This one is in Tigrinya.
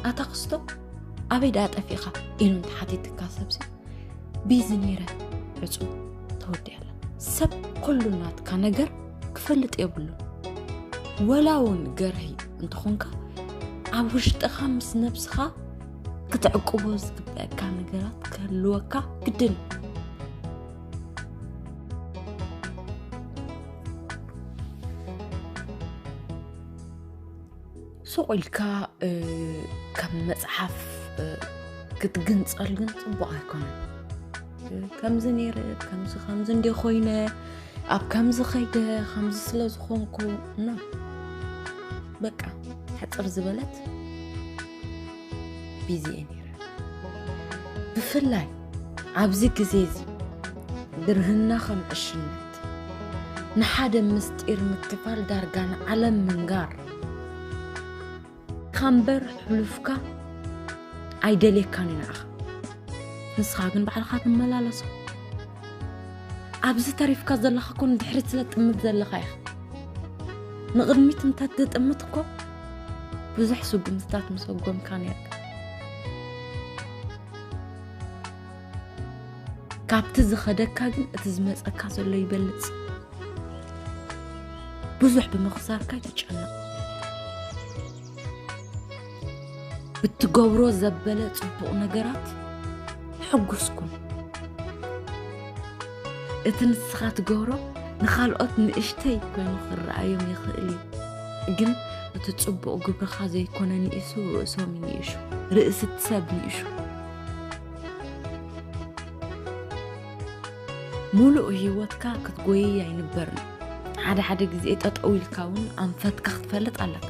ኣታ ክስቶ ኣበይ ደኣ ጠፊእኻ ኢሉ እንተሓቲትካ ሰብሲ ቢዚ ነይረ ዕፁ ተወዲኣላ። ሰብ ኩሉ ናትካ ነገር ክፈልጥ የብሉን። ወላ እውን ገርሂ እንተኾንካ ኣብ ውሽጥኻ ምስ ነብስኻ ክትዕቅቦ ዝግበአካ ነገራት ክህልወካ ግድን። ሱቕ ኢልካ ከም መፅሓፍ ክትግንፀል ግን ፅቡቕ ኣይኮነን። ከምዚ ነይረ፣ ከምዚ ከምዚ እንደ ኮይነ፣ ኣብ ከምዚ ከይደ፣ ከምዚ ስለ ዝኾንኩ እና በቃ ሕፅር ዝበለት ቢዚ እየ ነይረ። ብፍላይ ኣብዚ ግዜ እዚ ግርህና ከም ዕሽነት፣ ንሓደ ምስጢር ምክፋል ዳርጋ ንዓለም ምንጋር። ካምበር ሕሉፍካ ኣይደልየካን እዩ ንዓኻ። ንስኻ ግን ባዕልኻ ትመላለሶ። ኣብዚ ተሪፍካ ዘለኻ እኮ ንድሕሪት ስለ ትጥምት ዘለኻ ኢኻ። ንቕድሚት እንተ ትጥምት እኮ ብዙሕ ስጉምትታት ምሰጎምካ ነርካ። ካብቲ ዝኸደካ ግን እቲ ዝመጸካ ዘሎ ይበልጽ። ብዙሕ ብምኽሳርካ ይትጨነቕ። ብትገብሮ ዘበለ ጽቡቕ ነገራት ሕጉስ ኩን። እቲ ንስኻ ትገብሮ ንኻልኦት ንእሽተይ ኮይኑ ክረኣዮም ይኽእል እዩ፣ ግን እቲ ጽቡቕ ግብርኻ ዘይኮነ ንኢሱ ርእሶም ይንእሹ፣ ርእሲ እቲ ሰብ ንእሹ። ሙሉእ ህይወትካ ክትጎይይ ኣይንበርን። ሓደ ሓደ ግዜ ጠጠው ኢልካ እውን ኣንፈትካ ክትፈልጥ ኣለካ።